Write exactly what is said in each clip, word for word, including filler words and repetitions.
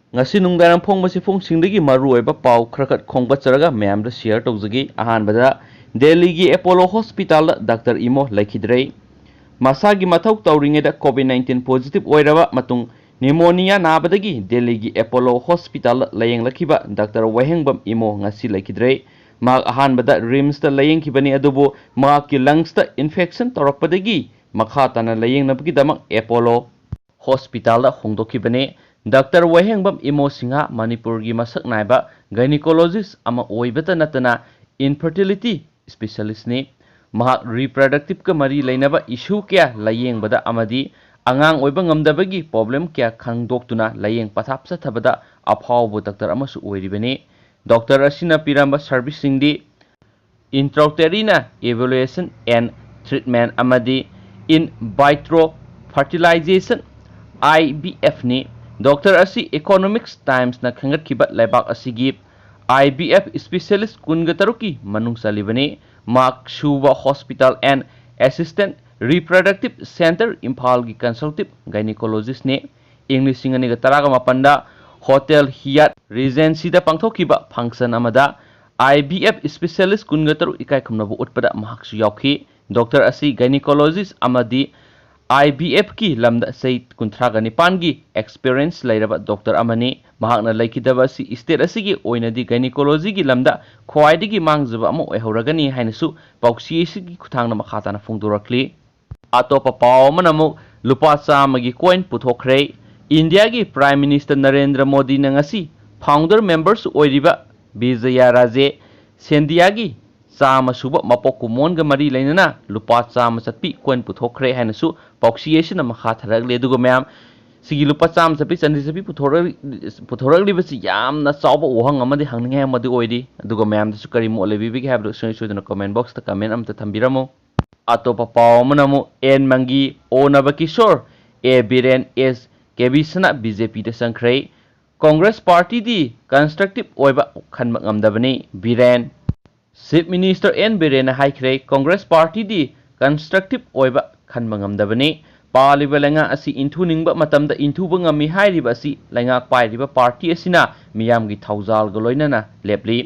ꯉꯁꯤ ꯅꯨꯡꯗꯥꯡ ꯐꯣꯡꯕ ꯆꯦꯐꯣꯡꯁꯤꯡꯗꯒꯤ ꯃꯔꯨꯑꯣꯏꯕ ꯄꯥꯎ ꯈꯔ ꯈꯛ ꯈꯣꯝꯒꯠꯆꯔꯒ ꯃꯌꯥꯝꯗ ꯁꯤꯌꯔ ꯇꯧꯖꯒꯦ꯫ ꯑꯍꯥꯟꯕꯗ, ꯗꯦꯜꯂꯤꯒꯤ ꯑꯦꯄꯣꯂꯣ ꯍꯣꯁꯄꯤꯇꯥꯜꯗ ꯗꯥꯛꯇꯔ ꯏꯃꯣ ꯂꯩꯈꯤꯗ꯭ꯔꯦ꯫ ꯃꯁꯥꯒꯤ ꯃꯊꯧ ꯇꯧꯔꯤꯉꯩꯗ ꯀꯣꯚꯤꯗ ꯅꯥꯏꯟꯇꯤꯟ ꯄꯣꯖꯤꯇꯤꯚ ꯑꯣꯏꯔꯕ ꯃꯇꯨꯡ ꯅꯤꯃꯣꯅꯤꯌꯥ ꯅꯥꯕꯗꯒꯤ ꯗꯦꯜꯂꯤꯒꯤ ꯑꯦꯄꯣꯂꯣ ꯍꯣꯁꯄꯤꯇꯥꯜꯗ ꯂꯥꯌꯦꯡꯂꯛꯈꯤꯕ ꯗꯥꯛꯇꯔ ꯋꯥꯍꯦꯡꯕꯝ ꯏꯃꯣ ꯉꯁꯤ ꯂꯩꯈꯤꯗ꯭ꯔꯦ꯫ ꯃꯍꯥꯛ ꯑꯍꯥꯟꯕꯗ ꯔꯤꯝꯁꯇ ꯂꯥꯌꯦꯡꯈꯤꯕꯅꯤ, ꯑꯗꯨꯕꯨ ꯃꯍꯥꯛꯀꯤ ꯂꯪꯁꯇ ꯏꯟꯐꯦꯛꯁꯟ ꯇꯧꯔꯛꯄꯗꯒꯤ ꯃꯈꯥ ꯇꯥꯅ ꯂꯥꯌꯦꯡꯅꯕꯒꯤꯗꯃꯛ ꯑꯦꯄꯣꯂꯣ ꯍꯣꯁꯄꯤꯇꯥꯜꯗ ꯍꯣꯡꯗꯣꯛꯈꯤꯕꯅꯤ꯫ ꯗꯥꯛꯇꯔ ꯋꯥꯍꯦꯡꯕꯝ ꯏꯃꯣ ꯁꯤꯡꯍ ꯃꯅꯤꯄꯨꯔꯒꯤ ꯃꯁꯛ ꯅꯥꯏꯕ ꯒꯥꯏꯅꯤꯀꯣꯂꯣꯖꯤꯁ ꯑꯃ ꯑꯣꯏꯕꯇ ꯅꯠꯇꯅ ꯏꯟꯐꯔꯇꯤꯂꯤꯇꯤ ꯏꯁꯄꯤꯁꯤꯌꯦꯂꯤꯁꯅꯤ꯫ ꯃꯍꯥꯛ ꯔꯤꯄ꯭ꯔꯗꯛꯇꯤꯚꯀ ꯃꯔꯤ ꯂꯩꯅꯕ ꯏꯁꯨ ꯀꯌꯥ ꯂꯥꯌꯦꯡꯕꯗ ꯑꯃꯗꯤ ꯑꯉꯥꯡ ꯑꯣꯏꯕ ꯉꯝꯗꯕꯒꯤ ꯄ꯭ꯔꯣꯕ꯭ꯂꯦꯝ ꯀꯌꯥ ꯈꯪꯗꯣꯛꯇꯨꯅ ꯂꯥꯌꯦꯡ ꯄꯊꯥꯞ ꯆꯠꯊꯕꯗ ꯑꯐꯥꯎꯕ ꯗꯥꯛꯇꯔ ꯑꯃꯁꯨ ꯑꯣꯏꯔꯤꯕꯅꯤ꯫ ꯗꯥꯛꯇꯔ ꯑꯁꯤꯅ ꯄꯤꯔꯝꯕ ꯁꯔꯚꯤꯁꯁꯤꯡꯗꯤ intrauterine evaluation and treatment ꯑꯃꯗꯤ in vitro fertilization, I V F ꯅꯤ꯫ ꯗꯥꯛꯇꯔ ꯑꯁꯤ ꯏꯀꯣꯅꯣꯃꯤꯛꯁ ꯇꯥꯏꯝꯁꯅ ꯈꯟꯒꯠꯈꯤꯕ ꯂꯩꯕꯥꯛ ꯑꯁꯤꯒꯤ I V F specialist ꯀꯨꯟꯒ ꯇꯔꯨꯛꯀꯤ ꯃꯅꯨꯡ ꯆꯜꯂꯤꯕꯅꯤ꯫ ꯃꯍꯥꯛ ꯁꯨꯕ Hospital and Assistant Reproductive Centre ꯏꯝꯐꯥꯜꯒꯤ consultative gynecologistꯅꯤ꯫ ꯏꯪ ꯂꯤꯁꯤꯡ ꯑꯅꯤꯒ ꯇꯔꯥꯒ ꯃꯥꯄꯟꯗ ꯍꯣꯇꯦꯜ ꯍꯤꯌꯥꯠ ꯔꯤꯖꯦꯟꯁꯤꯗ ꯄꯥꯡꯊꯣꯛꯈꯤꯕ ꯐꯪꯁꯟ ꯑꯃꯗ I V F specialist ꯀꯨꯟꯒ ꯇꯔꯨꯛ ꯏꯀꯥꯏ ꯈꯨꯝꯅꯕ ꯎꯠꯄꯗ ꯃꯍꯥꯛꯁꯨ ꯌꯥꯎꯈꯤ꯫ ꯗꯥꯛꯇꯔ ꯑꯁꯤ ꯒꯥꯏꯅꯤꯀꯣꯂꯣꯖꯤꯁ ꯑꯃꯗꯤ I V F ꯀꯤ ꯂꯝꯗ ꯆꯍꯤ ꯀꯨꯟꯊ꯭ꯔꯥꯒ ꯅꯤꯄꯥꯟꯒꯤ ꯑꯦꯛꯁꯄꯤꯔꯤꯌꯦꯟꯁ ꯂꯩꯔꯕ ꯗꯥꯛꯇꯔ ꯑꯃꯅꯤ꯫ ꯃꯍꯥꯛꯅ ꯂꯩꯈꯤꯗꯕ ꯑꯁꯤ ꯁ꯭ꯇꯦꯠ ꯑꯁꯤꯒꯤ ꯑꯣꯏꯅꯗꯤ ꯒꯥꯏꯅꯤꯀꯣꯂꯣꯖꯤꯒꯤ ꯂꯝꯗ ꯈ꯭ꯋꯥꯏꯗꯒꯤ ꯃꯥꯡꯖꯕ ꯑꯃ ꯑꯣꯏꯍꯧꯔꯒꯅꯤ ꯍꯥꯏꯅꯁꯨ ꯄꯥꯎꯆꯦ ꯑꯁꯤꯒꯤ ꯈꯨꯠꯊꯥꯡꯗ ꯃꯈꯥ ꯇꯥꯅ ꯐꯣꯡꯗꯣꯔꯛꯂꯤ꯫ ꯑꯇꯣꯞꯄ ꯄꯥꯎ ꯑꯃꯅ ꯑꯃꯨꯛ ꯂꯨꯄꯥ ꯆꯥꯝꯃꯒꯤ ꯀꯣꯏꯟ ꯄꯨꯊꯣꯛꯈ꯭ꯔꯦ꯫ ꯏꯟꯗꯤꯌꯥꯒꯤ ꯄ꯭ꯔꯥꯏꯝ ꯃꯤꯅꯤꯁꯇꯔ ꯅꯔꯦꯟꯗ꯭ꯔ ꯃꯣꯗꯤꯅ ꯉꯁꯤ ꯐꯥꯎꯟꯗꯔ ꯃꯦꯝꯕꯔꯁꯨ ꯑꯣꯏꯔꯤꯕ ꯕꯤꯖꯌ ꯔꯥꯖꯦ ꯁꯦꯟꯗꯤꯌꯥꯒꯤ ꯆꯥꯝꯃ ꯁꯨꯕ ꯃꯄꯣꯛ ꯀꯨꯝꯑꯣꯟꯒ ꯃꯔꯤ ꯂꯩꯅꯅ ꯂꯨꯄꯥ ꯆꯥꯝꯃ ꯆꯠꯄꯤ ꯀꯣꯏꯟ ꯄꯨꯊꯣꯛꯈ꯭ꯔꯦ ꯍꯥꯏꯅꯁꯨ ꯄꯥꯎꯆꯦ ꯑꯁꯤꯅ ꯃꯈꯥ ꯊꯥꯔꯛꯂꯤ꯫ ꯑꯗꯨꯒ ꯃꯌꯥꯝ, ꯁꯤꯒꯤ ꯂꯨꯄꯥ ꯆꯥꯝꯃ ꯆꯠꯄꯤ, ꯆꯅꯤ ꯆꯠꯄꯤ ꯄꯨꯊꯣꯔꯛ-, ꯄꯨꯊꯣꯔꯛꯂꯤꯕꯁꯤ ꯌꯥꯝꯅ ꯆꯥꯎꯕ ꯋꯥꯍꯪ ꯑꯃꯗꯤ ꯍꯪꯅꯤꯡꯉꯥꯏ ꯑꯃꯗꯤ ꯑꯣꯏꯔꯤ꯫ ꯑꯗꯨꯒ ꯃꯌꯥꯝꯗꯁꯨ ꯀꯔꯤ ꯃꯣꯠ ꯂꯩꯕꯤꯕꯒꯦ ꯍꯥꯏꯕꯗꯨ ꯁꯨꯡꯁꯣꯏ ꯁꯣꯏꯗꯅ ꯀꯣꯃꯦꯟ ꯕꯣꯛꯁꯇ ꯀꯃꯦꯟ ꯑꯃꯇ ꯊꯝꯕꯤꯔꯝꯃꯨ꯫ ꯑꯇꯣꯞꯄ ꯄꯥꯎ ꯑꯃꯅ ꯑꯃꯨꯛ ꯑꯦꯟ ꯃꯪꯒꯤ, ꯑꯣ ꯅꯕꯀꯤꯁꯣꯔ, ꯑꯦ ꯕꯤꯔꯦꯟ, ꯑꯦꯁ ꯀꯦꯕꯤꯁꯅ ꯕꯤ ꯖꯦ ꯄꯤꯗ ꯆꯪꯈ꯭ꯔꯦ꯫ ꯀꯣꯡꯒ꯭ꯔꯦꯁ ꯄꯥꯔꯇꯤꯗꯤ ꯀꯟꯁꯇ꯭ꯔꯛꯇꯤꯚ ꯑꯣꯏꯕ ꯈꯟꯕ ꯉꯝꯗꯕꯅꯤ, ꯕꯤꯔꯦꯟ꯫ ꯆꯤꯐ ꯃꯤꯅꯤꯁꯇꯔ ꯑꯦꯟ ꯕꯤꯔꯦꯟꯅ ꯍꯥꯏꯈ꯭ꯔꯦ, ꯀꯣꯡꯒ꯭ꯔꯦꯁ ꯄꯥꯔꯇꯤꯗꯤ ꯀꯟꯁꯇ꯭ꯔꯛꯇꯤꯚ ꯑꯣꯏꯕ ꯈꯟꯕ ꯉꯝꯗꯕꯅꯤ꯫ ꯄꯥꯜꯂꯤꯕ ꯂꯩꯉꯥꯛ ꯑꯁꯤ ꯏꯟꯊꯨꯅꯤꯡꯕ ꯃꯇꯝꯗ ꯏꯟꯊꯨꯕ ꯉꯝꯃꯤ ꯍꯥꯏꯔꯤꯕ ꯑꯁꯤ ꯂꯩꯉꯥꯛ ꯄꯥꯏꯔꯤꯕ ꯄꯥꯔꯇꯤ ꯑꯁꯤꯅ ꯃꯤꯌꯥꯝꯒꯤ ꯊꯧꯖꯥꯜꯒ ꯂꯣꯏꯅꯅ ꯂꯦꯞꯂꯤ꯫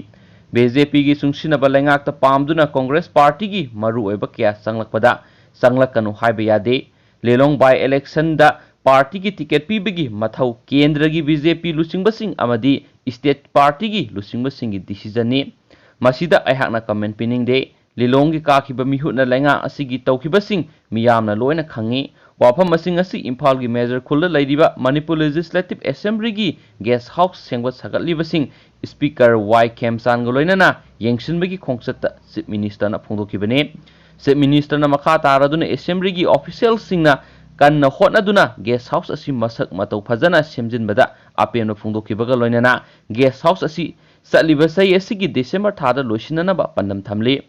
ꯕꯤ ꯖꯦ ꯄꯤꯒꯤ ꯆꯨꯡꯁꯤꯟꯅꯕ ꯂꯩꯉꯥꯛꯇ ꯄꯥꯝꯗꯨꯅ ꯀꯣꯡꯒ꯭ꯔꯦꯁ ꯄꯥꯔꯇꯤꯒꯤ ꯃꯔꯨꯑꯣꯏꯕ ꯀꯌꯥ ꯆꯪꯂꯛꯄꯗ ꯆꯪꯂꯛꯀꯅꯨ ꯍꯥꯏꯕ ꯌꯥꯗꯦ꯫ ꯂꯤꯂꯣꯡ by election ꯗ ꯄꯥꯔꯇꯤꯒꯤ ꯇꯤꯀꯦꯠ ꯄꯤꯕꯒꯤ ꯃꯊꯧ ꯀꯦꯟꯗ꯭ꯔꯒꯤ ꯕꯤ ꯖꯦ ꯄꯤ ꯂꯨꯆꯤꯡꯕꯁꯤꯡ ꯑꯃꯗꯤ ꯁ꯭ꯇꯦꯠ ꯄꯥꯔꯇꯤꯒꯤ ꯂꯨꯆꯤꯡꯕꯁꯤꯡꯒꯤ decision ꯅꯤ꯫ ꯃꯁꯤꯗ ꯑꯩꯍꯥꯛꯅ comment ꯄꯤꯅꯤꯡꯗꯦ꯫ ꯂꯤꯂꯣꯡꯒꯤ ꯀꯥꯈꯤꯕ ꯃꯤꯍꯨꯠꯅ ꯂꯩꯉꯥꯛ ꯑꯁꯤꯒꯤ ꯇꯧꯈꯤꯕꯁꯤꯡ ꯃꯤꯌꯥꯝꯅ ꯂꯣꯏꯅ ꯈꯪꯉꯤ꯫ ꯋꯥꯐꯝꯁꯤꯡ ꯑꯁꯤ ꯏꯝꯐꯥꯜꯒꯤ ꯃꯦꯖꯔ ꯈꯨꯜꯗ ꯂꯩꯔꯤꯕ ꯃꯅꯤꯄꯨꯔ Legislative Assembly ꯒꯤ guest house ꯁꯦꯝꯒꯠ ꯁꯥꯒꯠꯂꯤꯕꯁꯤꯡ Speaker ꯋꯥꯏ ꯈꯦꯝꯆꯥꯟꯒ ꯂꯣꯏꯅꯅ ꯌꯦꯡꯁꯤꯟꯕꯒꯤ ꯈꯣꯡꯆꯠꯇ Chief Minister ꯅ ꯐꯣꯡꯗꯣꯛꯈꯤꯕꯅꯤ꯫ Chief Minister ꯅ ꯃꯈꯥ ꯇꯥꯔꯗꯨꯅ Assembly ꯒꯤ official ꯁꯤꯡꯅ ꯀꯟꯅ ꯍꯣꯠꯅꯗꯨꯅ guest house ꯑꯁꯤ ꯃꯁꯛ ꯃꯇꯧ ꯐꯖꯅ ꯁꯦꯝꯖꯤꯟꯕꯗ ꯑꯄꯦꯟꯕ ꯐꯣꯡꯗꯣꯛꯈꯤꯕꯒ ꯂꯣꯏꯅꯅ guest house ꯑꯁꯤ ꯆꯠꯂꯤꯕ ꯆꯍꯤ ꯑꯁꯤꯒꯤ December ꯊꯥꯗ ꯂꯣꯏꯁꯤꯟꯅꯅꯕ ꯄꯥꯟꯗꯝ ꯊꯝꯂꯤ꯫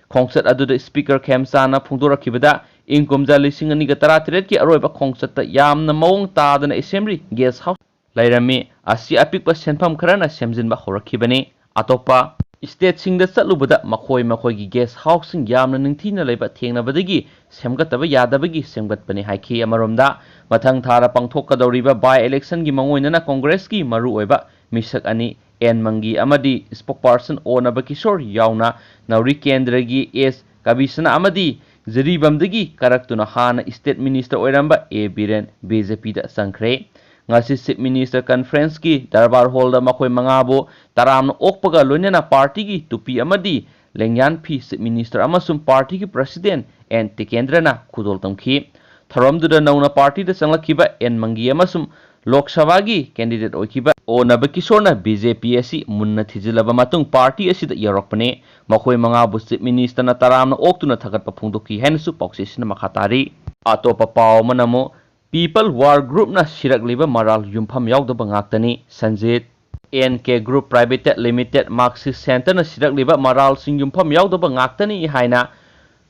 ꯈꯣꯡꯆꯠ ꯑꯗꯨꯗ Speaker ꯈꯦꯝꯆꯥꯟꯅ ꯐꯣꯡꯗꯣꯔꯛꯈꯤꯕꯗ ꯏꯪ ꯀꯨꯝꯖꯥ ꯂꯤꯁꯤꯡ ꯑꯅꯤꯒ ꯇꯔꯥꯇꯔꯦꯠꯀꯤ ꯑꯔꯣꯏꯕ ꯈꯣꯡꯆꯠꯇ ꯌꯥꯝꯅ ꯃꯑꯣꯡ ꯇꯥꯗꯅ Assembly guest house ꯂꯩꯔꯝꯃꯤ꯫ ꯑꯁꯤ ꯑꯄꯤꯛꯄ ꯁꯦꯟꯐꯝ ꯈꯔꯅ ꯁꯦꯝꯖꯤꯟꯕ ꯍꯧꯔꯛꯈꯤꯕꯅꯤ꯫ ꯑꯇꯣꯞꯄ state ꯁꯤꯡꯗ ꯆꯠꯂꯨꯕꯗ ꯃꯈꯣꯏ ꯃꯈꯣꯏꯒꯤ guest house ꯁꯤꯡ ꯌꯥꯝꯅ ꯅꯤꯡꯊꯤꯅ ꯂꯩꯕ ꯊꯦꯡꯅꯕꯗꯒꯤ ꯁꯦꯝꯒꯠꯇꯕ ꯌꯥꯗꯕꯒꯤ ꯁꯦꯝꯒꯠꯄꯅꯤ ꯍꯥꯏꯈꯤ꯫ ꯑꯃꯔꯣꯝꯗ ꯃꯊꯪ ꯊꯥꯗ ꯄꯥꯡꯊꯣꯛꯀꯗꯧꯔꯤꯕ by election ꯒꯤ ꯃꯉꯣꯏꯅꯅ ꯀꯣꯡꯒ꯭ꯔꯦꯁꯀꯤ ꯃꯔꯨꯑꯣꯏꯕ ꯃꯤꯁꯛ ꯑꯅꯤ ꯑꯦꯟ ꯃꯪꯒꯤ ꯑꯃꯗꯤ spokesperson ꯑꯣꯅꯕ ꯀꯤꯁꯣꯔ ꯌꯥꯎꯅ ꯅꯥꯎꯔꯤ ꯀꯦꯟꯗ꯭ꯔꯒꯤ ꯑꯦꯁ ꯀꯕꯤꯁꯅꯥ ꯑꯃꯗꯤ ꯖꯤꯔꯤꯕꯥꯝꯗꯒꯤ ꯀꯥꯔꯛꯇꯨꯅ ꯍꯥꯟꯅ state minister ꯑꯣꯏꯔꯝꯕ ꯑꯦ ꯕꯤꯔꯦꯟ ꯕꯤ ꯖꯦ ꯄꯤꯗ ꯆꯪꯈ꯭ꯔꯦ꯫ ꯉꯁꯤ Chief Minister Conference ꯀꯤ Darbar Hall ꯗ ꯃꯈꯣꯏ ꯃꯉꯥꯕꯨ ꯇꯔꯥꯝꯅ ꯑꯣꯛꯄꯒ ꯂꯣꯏꯅꯅ ꯄꯥꯔꯇꯤꯒꯤ ꯇꯨꯄꯤ ꯑꯃꯗꯤ ꯂꯦꯡꯌꯥꯟ ꯐꯤ Chief Minister ꯑꯃꯁꯨꯡ ꯄꯥꯔꯇꯤꯒꯤ President ꯑꯦꯟ ꯇꯤꯀꯦꯟꯗ꯭ꯔꯅ ꯈꯨꯗꯣꯜ ꯇꯝꯈꯤ꯫ ꯊꯧꯔꯝꯗꯨꯗ ꯅꯧꯅ ꯄꯥꯔꯇꯤꯗ ꯆꯪꯂꯛꯈꯤꯕ ꯑꯦꯟ ꯃꯪꯒꯤ ꯑꯃꯁꯨꯡ ꯂꯣꯛ ꯁꯚꯥꯒꯤ candidate ꯑꯣꯏꯈꯤꯕ ꯑꯣꯅꯕ ꯀꯤꯁꯣꯔꯅ ꯕꯤ ꯖꯦ ꯄꯤ ꯑꯁꯤ ꯃꯨꯟꯅ ꯊꯤꯖꯤꯜꯂꯕ ꯃꯇꯨꯡ ꯄꯥꯔꯇꯤ ꯑꯁꯤꯗ ꯌꯧꯔꯛꯄꯅꯤ꯫ ꯃꯈꯣꯏ ꯃꯉꯥꯕꯨ Chief Minister ꯅ ꯇꯔꯥꯝꯅ ꯑꯣꯛꯇꯨꯅ ꯊꯥꯒꯠꯄ ꯐꯣꯡꯗꯣꯛꯈꯤ ꯍꯥꯏꯅꯁꯨ ꯄꯥꯎꯆꯦꯁꯤꯅ ꯃꯈꯥ ꯇꯥꯔꯤ꯫ ꯑꯇꯣꯞꯄ ꯄꯥꯎ ꯑꯃꯅ ꯑꯃꯨꯛ People War Group ꯅ ꯁꯤꯔꯛꯂꯤꯕ ꯃꯔꯥꯜ ꯌꯨꯝꯐꯝ ꯌꯥꯎꯗꯕ ꯉꯥꯛꯇꯅꯤ꯫ Sanjit. N K Group Private Limited Marxist Centre ꯅ ꯁꯤꯔꯛꯂꯤꯕ ꯃꯔꯥꯜꯁꯤꯡ ꯌꯨꯝꯐꯝ ꯌꯥꯎꯗꯕ ꯉꯥꯛꯇꯅꯤ ꯍꯥꯏꯅ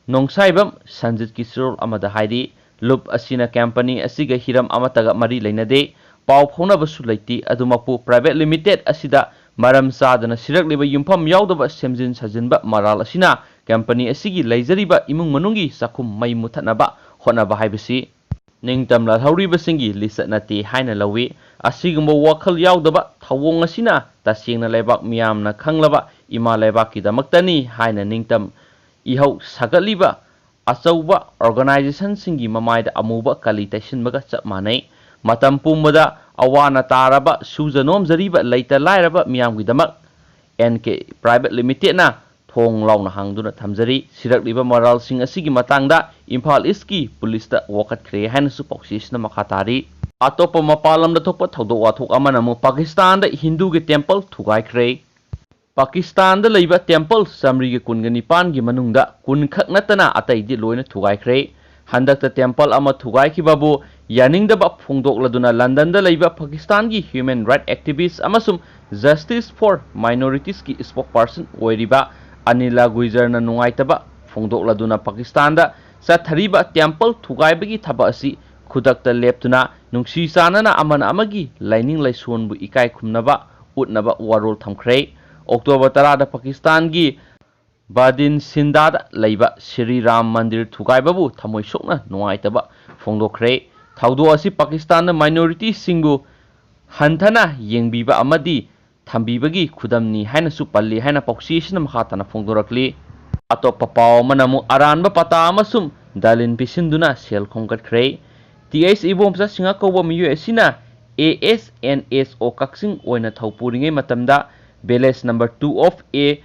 ꯅꯣꯡꯁꯥꯏꯕꯝ ꯁꯟꯖꯤꯠꯀꯤ ꯆꯦꯔꯣꯜ ꯑꯃꯗ ꯍꯥꯏꯔꯤ꯫ ꯂꯨꯞ ꯑꯁꯤꯅ company ꯑꯁꯤꯒ ꯍꯤꯔꯝ ꯑꯃꯠꯇꯒ ꯃꯔꯤ ꯂꯩꯅꯗꯦ, ꯄꯥꯎ ꯐꯥꯎꯅꯕꯁꯨ ꯂꯩꯇꯦ꯫ ꯑꯗꯨꯃꯛꯄꯨ Private Limited ꯑꯁꯤꯗ ꯃꯔꯝ ꯆꯥꯗꯅ ꯁꯤꯔꯛꯂꯤꯕ ꯌꯨꯝꯐꯝ ꯌꯥꯎꯗꯕ ꯁꯦꯝꯖꯤꯟ ꯁꯥꯖꯤꯟꯕ ꯃꯔꯥꯜ ꯑꯁꯤꯅ company ꯑꯁꯤꯒꯤ ꯂꯩꯖꯔꯤꯕ ꯏꯃꯨꯡ ꯃꯅꯨꯡꯒꯤ ꯆꯥꯛꯈꯨꯝ ꯃꯩ ꯃꯨꯊꯠꯅꯕ ꯍꯣꯠꯅꯕ ꯍꯥꯏꯕꯁꯤ ꯅꯤꯡꯇꯝ ꯂꯥꯜꯍꯧꯔꯤꯕꯁꯤꯡꯒꯤ ꯂꯤꯆꯠ ꯅꯠꯇꯦ ꯍꯥꯏꯅ ꯂꯧꯏ꯫ ꯑꯁꯤꯒꯨꯝꯕ ꯋꯥꯈꯜ ꯌꯥꯎꯗꯕ ꯊꯧꯑꯣꯡ ꯑꯁꯤꯅ ꯇꯁꯦꯡꯅ ꯂꯩꯕꯥꯛ ꯃꯤꯌꯥꯝꯅ ꯈꯪꯂꯕ ꯏꯃꯥ ꯂꯩꯕꯥꯛꯀꯤꯗꯃꯛꯇꯅꯤ ꯍꯥꯏꯅ ꯅꯤꯡꯇꯝ ꯏꯍꯧ ꯁꯥꯒꯠꯂꯤꯕ ꯑꯆꯧꯕ organization ꯁꯤꯡꯒꯤ ꯃꯃꯥꯏꯗ ꯑꯃꯨꯕ ꯀꯂꯤ ꯇꯩꯁꯤꯟꯕꯒ ꯆꯞ ꯃꯥꯟꯅꯩ꯫ ꯃꯇꯝ ꯄꯨꯝꯕꯗ ꯑꯋꯥꯅ ꯇꯥꯔꯕ ꯁꯨꯖ ꯅꯣꯝꯖꯔꯤꯕ ꯂꯩꯇ ꯂꯥꯏꯔꯕ ꯃꯤꯌꯥꯝꯒꯤꯗꯃꯛ ꯑꯦꯟ ꯀꯦ Private Limited ꯅ ꯊꯣꯡ ꯂꯥꯎꯅ ꯍꯥꯡꯗꯨꯅ ꯊꯝꯖꯔꯤ꯫ ꯁꯤꯔꯛꯂꯤꯕ ꯃꯔꯥꯜꯁꯤꯡ ꯑꯁꯤꯒꯤ ꯃꯇꯥꯡꯗ ꯏꯝꯐꯥꯜ ꯏꯁꯀꯤ ꯄꯨꯂꯤꯁꯇ ꯋꯥꯀꯠꯈ꯭ꯔꯦ ꯍꯥꯏꯅꯁꯨ ꯄꯥꯎꯆꯦꯁꯤꯅ ꯃꯈꯥ ꯇꯥꯔꯤ꯫ ꯑꯇꯣꯞꯄ ꯃꯄꯥꯟ ꯂꯝꯗ ꯊꯣꯛꯄ ꯊꯧꯗꯣꯛ ꯋꯥꯊꯣꯛ ꯑꯃꯅ ꯑꯃꯨꯛ ꯄꯥꯀꯤꯁꯇꯥꯟꯗ ꯍꯤꯟꯗꯨꯒꯤ temple ꯊꯨꯒꯥꯏꯈ꯭ꯔꯦ꯫ ꯄꯥꯀꯤꯁꯇꯥꯟꯗ ꯂꯩꯕ temple ꯆꯥꯃꯔꯤꯒ ꯀꯨꯟꯒ ꯅꯤꯄꯥꯟꯒꯤ ꯃꯅꯨꯡꯗ ꯀꯨꯟ ꯈꯛ ꯅꯠꯇꯅ ꯑꯇꯩꯗꯤ ꯂꯣꯏꯅ ꯊꯨꯒꯥꯏꯈ꯭ꯔꯦ꯫ ꯍꯟꯗꯛꯇ temple ꯑꯃ ꯊꯨꯒꯥꯏꯈꯤꯕꯕꯨ ꯌꯥꯅꯤꯡꯗꯕ ꯐꯣꯡꯗꯣꯛꯂꯗꯨꯅ ꯂꯟꯗꯟꯗ ꯂꯩꯕ ꯄꯥꯀꯤꯁꯇꯥꯟꯒꯤ human right activist ꯑꯃꯁꯨꯡ Justice for Minorities ꯀꯤ spokesperson ꯑꯣꯏꯔꯤꯕ ꯑꯅꯤꯂꯥ ꯒꯨꯏꯖꯔꯅ ꯅꯨꯡꯉꯥꯏꯇꯕ ꯐꯣꯡꯗꯣꯛꯂꯗꯨꯅ ꯄꯥꯀꯤꯁꯇꯥꯟꯗ ꯆꯠꯊꯔꯤꯕ temple ꯊꯨꯒꯥꯏꯕꯒꯤ ꯊꯕꯛ ꯑꯁꯤ ꯈꯨꯗꯛꯇ ꯂꯦꯞꯇꯨꯅ ꯅꯨꯡꯁꯤ ꯆꯥꯟꯅꯅ ꯑꯃꯅ ꯑꯃꯒꯤ ꯂꯥꯏꯅꯤꯡ ꯂꯥꯏꯁꯣꯟꯕꯨ ꯏꯀꯥꯏ ꯈꯨꯝꯅꯕ ꯎꯠꯅꯕ ꯋꯥꯔꯣꯜ ꯊꯝꯈ꯭ꯔꯦ꯫ ꯑꯣꯛꯇꯣꯕꯔ ꯇꯔꯥꯗ ꯄꯥꯀꯤꯁꯇꯥꯟꯒꯤ ꯕꯥꯗꯤꯟꯁꯤꯟꯗꯥꯗ ꯂꯩꯕ ꯁ꯭ꯔꯤ ꯔꯥꯝ ꯃꯟꯗꯤꯔ ꯊꯨꯒꯥꯏꯕꯕꯨ ꯊꯃꯣꯏ ꯁꯣꯛꯅ ꯅꯨꯡꯉꯥꯏꯇꯕ ꯐꯣꯡꯗꯣꯛꯈ꯭ꯔꯦ꯫ ꯊꯧꯗꯣꯛ ꯑꯁꯤ ꯄꯥꯀꯤꯁꯇꯥꯟꯗ minorityꯁꯤꯡꯕꯨ ꯍꯟꯊꯅ ꯌꯦꯡꯕꯤꯕ ꯑꯃꯗꯤ ꯊꯝꯕꯤꯕꯒꯤ ꯈꯨꯗꯝꯅꯤ ꯍꯥꯏꯅꯁꯨ ꯄꯜꯂꯤ ꯍꯥꯏꯅ ꯄꯥꯎꯆꯦ ꯑꯁꯤꯅ ꯃꯈꯥ ꯇꯥꯅ ꯐꯣꯡꯗꯣꯔꯛꯂꯤ꯫ ꯑꯇꯣꯞꯄ ꯄꯥꯎ ꯑꯃꯅ ꯑꯃꯨꯛ ꯑꯔꯥꯟꯕ ꯄꯇꯥ ꯑꯃꯁꯨꯡ ꯗꯂꯤꯟ ꯄꯤꯁꯤꯟꯗꯨꯅ ꯁꯦꯜ ꯈꯣꯝꯒꯠꯈ꯭ꯔꯦ꯫ ꯇꯤ ꯑꯩꯆ ꯏꯕꯣꯝꯆꯥ ꯁꯤꯡꯍ ꯀꯧꯕ ꯃꯤꯑꯣꯏ ꯑꯁꯤꯅ ꯑꯦ ꯑꯦꯁ ꯑꯦꯟ ꯑꯦꯁ ꯑꯣ ꯀꯛꯆꯤꯡ ꯑꯣꯏꯅ ꯊꯧ ꯄꯨꯔꯤꯉꯩ ꯃꯇꯝꯗ village number two of A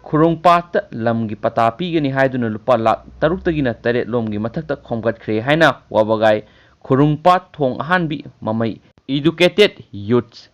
ꯈꯨꯔꯨꯡꯄꯥꯠꯇ ꯂꯝꯒꯤ ꯄꯇꯥ ꯄꯤꯒꯅꯤ ꯍꯥꯏꯗꯨꯅ ꯂꯨꯄꯥ ꯂꯥꯈ ꯇꯔꯨꯛꯇꯒꯤꯅ ꯇꯔꯦꯠ ꯂꯣꯝꯒꯤ ꯃꯊꯛꯇ ꯈꯣꯝꯒꯠꯈ꯭ꯔꯦ ꯍꯥꯏꯅ ꯋꯥꯕꯒꯥꯏ ꯈꯨꯔꯨꯡꯄꯥꯠ ꯊꯣꯡ ꯑꯍꯥꯟꯕꯤ ꯃꯃꯩ Educated Youths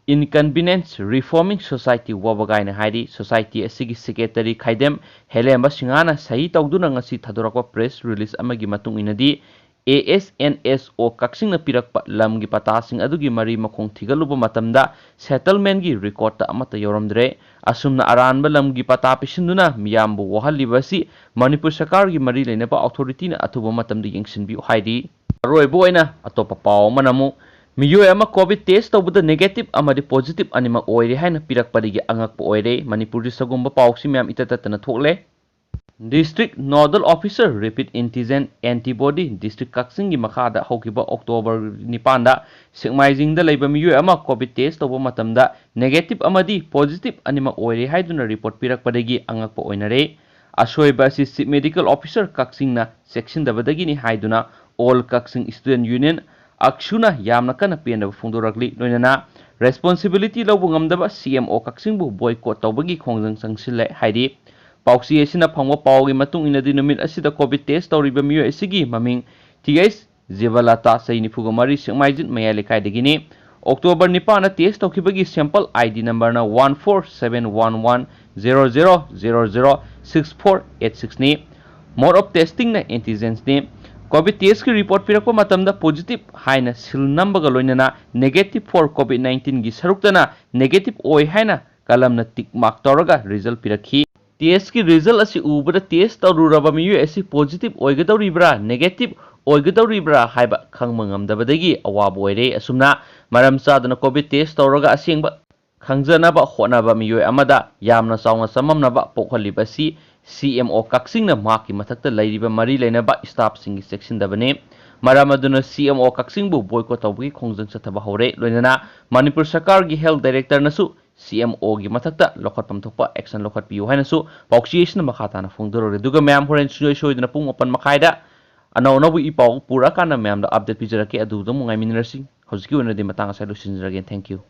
Inconvenience Reforming Society ꯋꯥꯕꯒꯥꯏꯅ ꯍꯥꯏꯔꯤ꯫ Society ꯑꯁꯤꯒꯤ secretary ꯈꯥꯏꯗꯦꯝ ꯍꯦꯂꯦꯝꯕ ꯁꯤꯡꯍꯥꯅ ꯁꯍꯤ ꯇꯧꯗꯨꯅ ꯉꯁꯤ ꯊꯥꯗꯣꯔꯛꯄ press release ꯑꯃꯒꯤ ꯃꯇꯨꯡ ꯏꯟꯅꯗꯤ, ꯑꯦ ꯑꯦꯁ ꯑꯦꯟ ꯑꯦꯁ ꯑꯣ ꯀꯛꯆꯤꯡꯅ ꯄꯤꯔꯛꯄ ꯂꯝꯒꯤ ꯄꯇꯥꯁꯤꯡ ꯑꯗꯨꯒꯤ ꯃꯔꯤ ꯃꯈꯣꯡ ꯊꯤꯒꯠꯂꯨꯕ ꯃꯇꯝꯗ settlement ꯀꯤ record ꯇ ꯑꯃꯠꯇ ꯌꯥꯎꯔꯝꯗ꯭ꯔꯦ꯫ ꯑꯁꯨꯝꯅ ꯑꯔꯥꯟꯕ ꯂꯝꯒꯤ ꯄꯇꯥ ꯄꯤꯁꯤꯟꯗꯨꯅ ꯃꯤꯌꯥꯝꯕꯨ ꯋꯥꯍꯜꯂꯤꯕ ꯑꯁꯤ ꯃꯅꯤꯄꯨꯔ ꯁꯔꯀꯥꯔꯒꯤ ꯃꯔꯤ ꯂꯩꯅꯕ authority ꯅ ꯑꯊꯨꯕ ꯃꯇꯝꯗ ꯌꯦꯡꯁꯤꯟꯕꯤꯌꯨ ꯍꯥꯏꯔꯤ꯫ ꯑꯔꯣꯏꯕ ꯑꯣꯏꯅ ꯑꯇꯣꯞꯄ ꯄꯥꯎ ꯑꯃꯅ ꯑꯃꯨꯛ ꯃꯤꯑꯣꯏ ꯑꯃ COVID test ꯇꯧꯕꯗ negative ꯑꯃꯗꯤ positive ꯑꯅꯤꯃꯛ ꯑꯣꯏꯔꯦ ꯍꯥꯏꯅ ꯄꯤꯔꯛꯄꯗꯒꯤ ꯑꯉꯛꯄ ꯑꯣꯏꯔꯦ꯫ ꯃꯅꯤꯄꯨꯔꯗꯤ ꯁꯤꯒꯨꯝꯕ ꯄꯥꯎꯁꯤ ꯃꯌꯥꯝ ꯏꯇꯠ ꯇꯠꯇꯅ ꯊꯣꯛꯂꯦ꯫ District Nodal Officer Rapid Antigen Antibody District ꯀꯛꯆꯤꯡꯒꯤ ꯃꯈꯥꯗ ꯍꯧꯈꯤꯕ October ꯅꯤꯄꯥꯟꯗ ꯁꯦꯛꯃꯥꯏꯖꯤꯡꯗ ꯂꯩꯕ ꯃꯤꯑꯣꯏ ꯑꯃ COVID test ꯇꯧꯕ ꯃꯇꯝꯗ negative ꯑꯃꯗꯤ positive ꯑꯅꯤꯃꯛ ꯑꯣꯏꯔꯦ ꯍꯥꯏꯗꯨꯅ report ꯄꯤꯔꯛꯄꯗꯒꯤ ꯑꯉꯛꯄ ꯑꯣꯏꯅꯔꯦ꯫ ꯑꯁꯣꯏꯕ ꯑꯁꯤ Chief Medical Officer ꯀꯛꯆꯤꯡꯅ ꯆꯦꯛꯁꯤꯟꯗꯕꯗꯒꯤꯅꯤ ꯍꯥꯏꯗꯨꯅ All Kakching Student Union, ꯑꯛꯁꯨꯅ ꯌꯥꯝꯅ ꯀꯟꯅ ꯄꯦꯟꯗꯕ ꯐꯣꯡꯗꯣꯔꯛꯂꯤ꯫ ꯂꯣꯏꯅꯅ responsibility ꯂꯧꯕ ꯉꯝꯗꯕ CMO ꯀꯛꯆꯤꯡꯕꯨ boycott ꯇꯧꯕꯒꯤ ꯈꯣꯡꯖꯪ ꯆꯪꯁꯤꯜꯂꯦ ꯍꯥꯏꯔꯤ꯫ ꯄꯥꯎꯆꯦ ꯑꯁꯤꯅ ꯐꯪꯕ ꯄꯥꯎꯒꯤ ꯃꯇꯨꯡ ꯏꯟꯅꯗꯤ, ꯅꯨꯃꯤꯠ ꯑꯁꯤꯗ COVID test ꯇꯧꯔꯤꯕ ꯃꯤꯑꯣꯏ ꯑꯁꯤꯒꯤ ꯃꯃꯤꯡ T H ꯖꯤꯕꯂꯇꯥ, ꯆꯍꯤ ꯅꯤꯐꯨꯒ ꯃꯔꯤ, ꯁꯦꯛꯃꯥꯏꯖꯤꯡ ꯃꯌꯥꯏ ꯂꯩꯀꯥꯏꯗꯒꯤꯅꯤ꯫ October ꯅꯤꯄꯥꯟꯗ test ꯇꯧꯈꯤꯕꯒꯤ sample ID numberꯅ one four seven one one zero zero zero zero six four eight sixꯅꯤ꯫ Mode of testingꯅ antigensꯅꯤ꯫ COVID testꯀꯤ report ꯄꯤꯔꯛꯄ ꯃꯇꯝꯗ positive ꯍꯥꯏꯅ seal ꯅꯝꯕꯒ ꯂꯣꯏꯅꯅ negative for COVID nineteenꯒꯤ ꯁꯔꯨꯛꯇꯅ negative ꯑꯣꯏ ꯍꯥꯏꯅ ꯀꯂꯝꯅ tick mark ꯇꯧꯔꯒ result ꯄꯤꯔꯛꯈꯤ꯫ Testꯀꯤ result ꯑꯁꯤ ꯎꯕꯗ test ꯇꯧꯔꯨꯔꯕ ꯃꯤꯑꯣꯏ ꯑꯁꯤ positive ꯑꯣꯏꯒꯗꯧꯔꯤꯕ꯭ꯔꯥ negative ꯑꯣꯏꯒꯗꯧꯔꯤꯕ꯭ꯔꯥ ꯍꯥꯏꯕ ꯈꯪꯕ ꯉꯝꯗꯕꯗꯒꯤ ꯑꯋꯥꯕ ꯑꯣꯏꯔꯦ꯫ ꯑꯁꯨꯝꯅ ꯃꯔꯝ ꯆꯥꯗꯅ COVID test ꯇꯧꯔꯒ ꯑꯁꯦꯡꯕ ꯈꯪꯖꯅꯕ ꯍꯣꯠꯅꯕ ꯃꯤꯑꯣꯏ ꯑꯃꯗ ꯌꯥꯝꯅ ꯆꯥꯎꯅ ꯆꯃꯝꯅꯕ ꯄꯣꯛꯍꯜꯂꯤꯕ ꯑꯁꯤ CMO ꯀꯛꯆꯤꯡꯅ ꯃꯍꯥꯛꯀꯤ ꯃꯊꯛꯇ ꯂꯩꯔꯤꯕ ꯃꯔꯤ ꯂꯩꯅꯕ staffꯁꯤꯡꯒꯤ ꯆꯦꯛꯁꯤꯟꯗꯕꯅꯤ꯫ ꯃꯔꯝ ꯑꯗꯨꯅ CMO ꯀꯛꯆꯤꯡꯕꯨ boycott ꯇꯧꯕꯒꯤ ꯈꯣꯡꯖꯪ ꯆꯠꯊꯕ ꯍꯧꯔꯦ꯫ ꯂꯣꯏꯅꯅ ꯃꯅꯤꯄꯨꯔ ꯁꯔꯀꯥꯔꯒꯤ health directorꯅꯁꯨ CMOꯒꯤ ꯃꯊꯛꯇ ꯂꯧꯈꯠꯐꯝ ꯊꯣꯛꯄ action ꯂꯧꯈꯠꯄꯤꯌꯨ ꯍꯥꯏꯅꯁꯨ ꯄꯥꯎꯆꯦ ꯑꯁꯤꯅ ꯃꯈꯥ ꯇꯥꯅ ꯐꯣꯡꯗꯣꯔꯛꯂꯤ꯫ ꯑꯗꯨꯒ ꯃꯌꯥꯝ, ꯍꯣꯔꯦꯟ ꯁꯨꯡꯁꯣꯏ ꯁꯣꯏꯗꯅ ꯄꯨꯡ ꯃꯥꯄꯟ ꯃꯈꯥꯏꯗ ꯑꯅꯧ ꯑꯅꯧꯕ ꯏ ꯄꯥꯎ ꯄꯨꯔꯛꯑꯀꯥꯟꯗ ꯃꯌꯥꯝꯗ update ꯄꯤꯖꯔꯛꯀꯦ꯫ ꯑꯗꯨꯗ ꯑꯃꯨꯛ ꯉꯥꯏꯃꯤꯟꯅꯔꯁꯤ꯫ ꯍꯧꯖꯤꯛꯀꯤ ꯑꯣꯏꯅꯗꯤ ꯃꯇꯥꯡ ꯑꯁꯤꯗ ꯂꯣꯏꯁꯤꯟꯖꯔꯒꯦ꯫ Thank you꯫